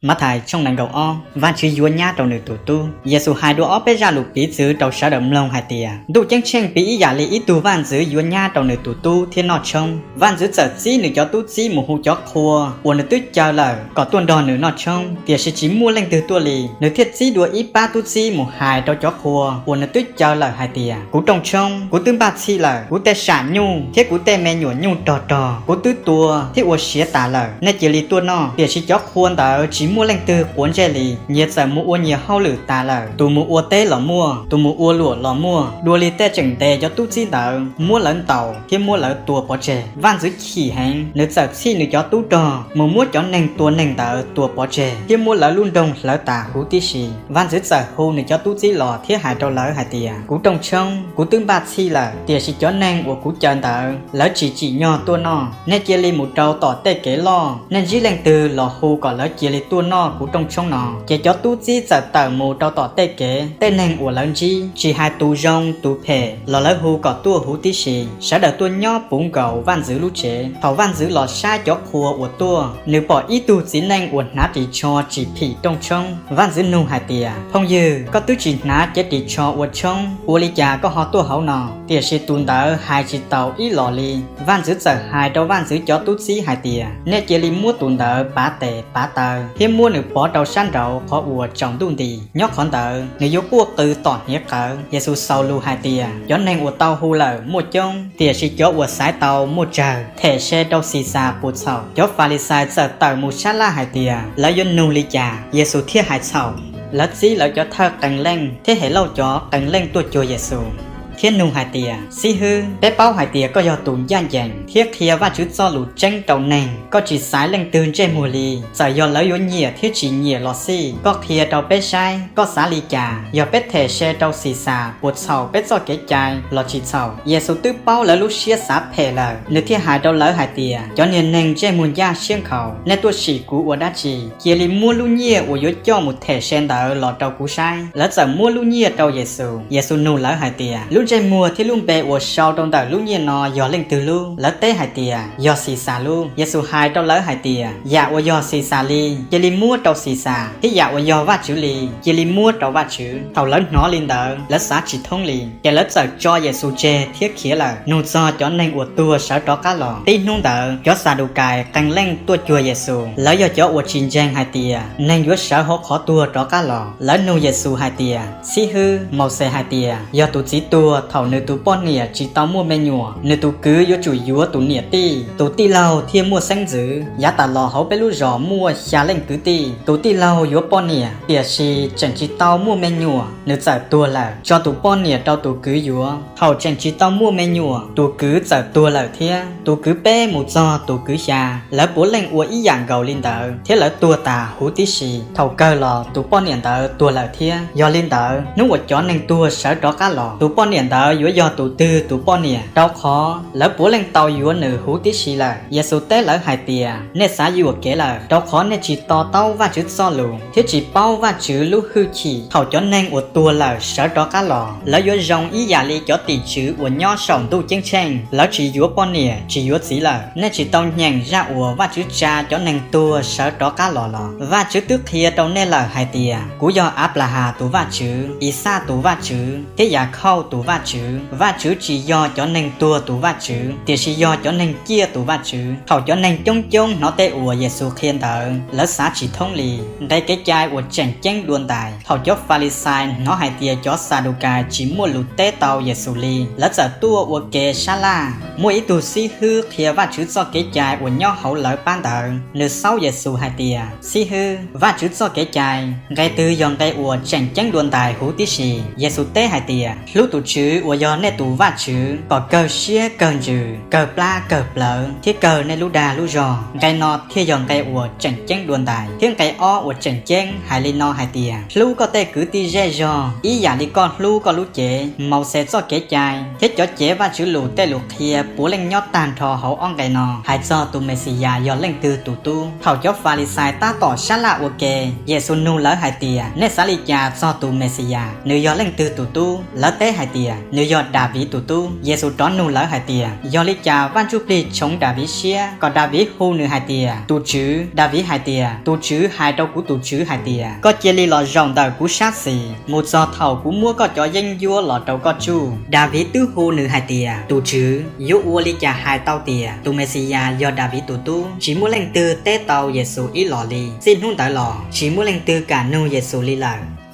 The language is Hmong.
Mathais tshooj nees nkaum ob. Vajtswv yuav nyab rau nws tus tub. Yexus hais dua ob peb zaj lus piv txwv rau sawv daws mloog hais tias, Ntuj Ceeb tsheej piv ib yam li ib tug vaj ntxwv yuav nyab rau nws tus tub thiab noj tshoob. Vaj ntxwv txawm txib nws cov tub txib mus hu cov qhua uas nws twb caw lawm kom tuaj nrog nws noj tshoob, tiam sis tsis muaj leej twg tuaj li. Nws thiaj txib dua ib pab tub txib mus hais rau cov qhua uas nws twb caw lawm hais tias, Kuv rooj tshoob, kuv twb npaj txhij lawm, kuv tej sam nyuj thiab kuv tej me nyuam nyuj rog rog kuv twb tua thiab ua siav tas lawm, nej cia li tuaj noj. Tiam sis cov qhua ntawd tsis muaj leej twg quav ntsej li, nyias txawm mus ua nyias hauj lwm tas lawm, tus mus ua teb los muaj, tus mus ua luam los muaj, dua li tej tseem ntes cov tub txib ntawd, muab lawv ntaus thiab muab lawv tua pov tseg. Vaj ntxwv chim heev, nws txawm txhij nws cov tub rog mus muab cov neeg tua neeg ntawd tua pov tseg thiab muab lawv lub nroog hlawv tas huv tib si. Vaj ntxwv txawm hu nws cov tub txib los thiab hais rau lawv hais tias, Kuv rooj tshoob, kuv twb npaj txhij lawm, tiam sis cov neeg uas kuv caw ntawd lawv tsis tsim nyog tuaj noj. Nej cia li mus rau tom tej kev loj, nej ntsib leej twg los hu kom lawv cia li tuaj noj kuv rooj tshoob no. Ces cov tub txib txawm tawm mus rau tom tej kev, tej neeg uas lawv ntsib, tsis hais tus zoo tus phem los lawv hu kom tuaj huv tib si. Sawv daws tuaj nyob puv nkaus vaj ntxwv lub tsev. Thaum vaj ntxwv los saib cov qhua uas tuaj, nws pom ib tug txiv neej uas hnav ris tsho tsis phim rooj tshoob. Vaj ntxwv nug hais tias, Phooj ywg, koj twb tsis hnav cev ris tsho ua tshoob, ua li cas koj ho tuaj hauv no? Tiam sis tus ntawd hais tsis taus ib los li. Vaj ntxwv txawm hais rau vaj ntxwv cov tub txib hais tias, Nej cia li muab tus ntawd pav tes pav taw thiab muab nws pov rau sab nraud qhov uas tsaus ntuj nti. Nyob qhov ntawd nws yuav quaj qw tom hniav qawv. Yexus xaus lus hais tias, Cov neeg uas tau hu lawm muaj coob, tiam sis cov uas xaiv tau muaj tsawg. Them se rau Xixas puas txhaum? Cov Falixais txawm tawm mus sab laj hais tias, Lawv yuav nug li cas? Yexus thiaj hais txhaum. Lawv txib lawv cov thawj qee leej thiab Helauj cov qee leej tuaj cuag Yexus thiab nug hais tias, Xib hwb, peb paub hais tias koj yog tus ncaj ncees thiab qhia Vajtswv Txojlus tseeb rau neeg, koj tsis xaiv leej twg ntsej muag li. Txawm yog lawv yuav nyiam thiab tsis nyiam los xij, koj qhia rau peb saib koj xav li cas. Yog peb them se rau Xixas puas txhaum peb txoj kev cai los tsis txhaum? Yexus twb paub lawv lub siab xav phem lawm, nws thiaj hais rau lawv hais tias, Cov niag neeg ntsej muag ncaj siab nkhaus, nej tuaj sim kuv ua dab tsi? Cia li muab lub nyiaj uas yuav coj mus them se ntawd los rau kuv saib. Lawv txawm muab lub nyiaj rau Yexus. Yexus nug lawv hais tias, Lub ntsej muag thiab lub npe uas sau rau ntawm lub nyiaj no yog leej twg lub? Lawv teb hais tias, Yog Xixas lub. Yexus hais rau lawv hais tias, Yam uas yog Xixas li, cia li muab rau Xixas, thiab yam uas yog Vajtswv li, cia li muab rau Vajtswv. Thaum lawv hnov li ntawd, lawv xav tsis thoob li, ces lawv txawm tso Yexus tseg thiab khiav lawm. Nug txog cov neeg uas tuag sawv rov qab los. Tib hnub ntawd, cov Xadukais qee leej tuaj cuag Yexus, lawv yog cov uas tsis ntseeg hais tias neeg yuav sawv hauv qhov tuag rov qab los. Lawv nug Yexus hais tias, Xib hwb, Mauxes hais tias yog tus txiv tuag thaum nws tus poj niam tsis tau muaj me nyuam, nws tus kwv yuav tsum yuav tus niam tij, tus tij laug thiaj muaj xeeb ntxwv. Yav tas los hauv peb lub zos muaj xya leej kwv tij, tus tij laug yuav poj niam, tiam sis tseem tsis tau muaj me nyuam, nws txawm tuag lawm, tso tus poj niam rau tus kwv yuav. Thaum tseem tsis tau muaj me nyuam, tus kwv txawm tuag lawm thiab. Tus kwv peb mus txog tus kwv xya, lawv puav leej ua ib yam nkaus li ntawd, thiab lawv tuag tas huv tib si. Thaum kawg los tus poj niam ntawd tuag lawm thiab. Yog li ntawd, hnub uas cov neeg tuag sawv rov qab los, tus poj niam ntawd yuav yog tus twg tus poj niam? Rau qhov lawv puav leej tau yuav nws huv tib si lawm. Yexus teb lawv hais tias, Nej xav yuam kev lawm, rau qhov nej tsis to taub Vajtswv Txojlus thiab tsis paub Vajtswv lub hwj chim. Thaum cov neeg uas tuag lawm sawv rov qab los, lawv yuav zoo ib yam li cov tim tswv uas nyob saum ntuj ceeb tsheej, lawv tsis yuav poj niam tsis yuav txiv lawm. Nej tsis tau nyeem zaj uas Vajtswv tsa cov neeg tuag sawv rov qab los los? Vajtswv twb qhia rau nej lawm hais tias, Kuv yog Anplahas tus Vajtswv, Ixaj tus Vajtswv, thiab Yakhauj tus Vajtswv. Vajtswv tsis yog cov neeg tuag tus Vajtswv, tiam sis yog cov neeg ciaj tus Vajtswv. Thaum cov neeg coob coob hnov tej uas Yexus qhia ntawd, lawv xav tsis thoob li. Nqe kev cai uas tseem ceeb dua ntais. Thaum cov Falixais hnov hais tias cov Xadukais tsis muaj lus teb tau Yexus li, lawv txawm tuaj ua ke sab laj. Muaj ib tug xib hwb qhia Vajtswv txoj kev cai uas nyob hauv lawv pab ntawd, nws xaub Yexus hais tias, Xib hwb, Vajtswv txoj kev cai, nqe twg yog nqe uas tseem ceeb dua ntais huv tib si? Yexus teb hais tias, Hlub tus tswv Tus TSWV uas yog nej tus Vajtswv kom kawg siab kawg ntsws, kawg plab kawg plawv, thiab kawg nej lub dag lub zog. Nqe no thiaj yog nqe uas tseem ceeb dua ntais, thiab nqe ob uas tseem ceeb hais li no hais tias: Hlub koj tej kwv tij zej zog ib yam li koj hlub koj lub cev. Mauxes txoj kev cai thiab cov cev Vajtswv lus tej lus qhia puav leej nyob tag nrho hauv ob nqe no hais txog tus Mexiyas yog leej twg tus tub. Thaum cov Falixais tab tom sab laj ua ke, Yexus nug lawv hais tias: Nej xav li cas txog tus Mexiyas? Nws yog leej twg tus tub? Lawv teb hais tias: Nws yog Daviv tus tub. Yexus rov nug lawv hais tias: Yog li cas Vaj Ntsujplig tshoov Daviv siab kom Daviv hu nws hais tias tus Tswv? Daviv hais tias: Tus Tswv hais rau kuv tus Tswv hais tias: Koj cia li los zaum ntawm kuv sab xis mus txog thaum kuv muab koj cov yeeb ncuab los rau koj tsuj. Daviv twb hu nws hais tias tus Tswv. Yuav ua li cas hais tau tias tus Mexiyas yog Daviv tus tub? Tsis muaj leej twg teb tau Yexus ib los li. Txij hnub ntawd los tsis muaj leej twg kam nug Yexus li lawm.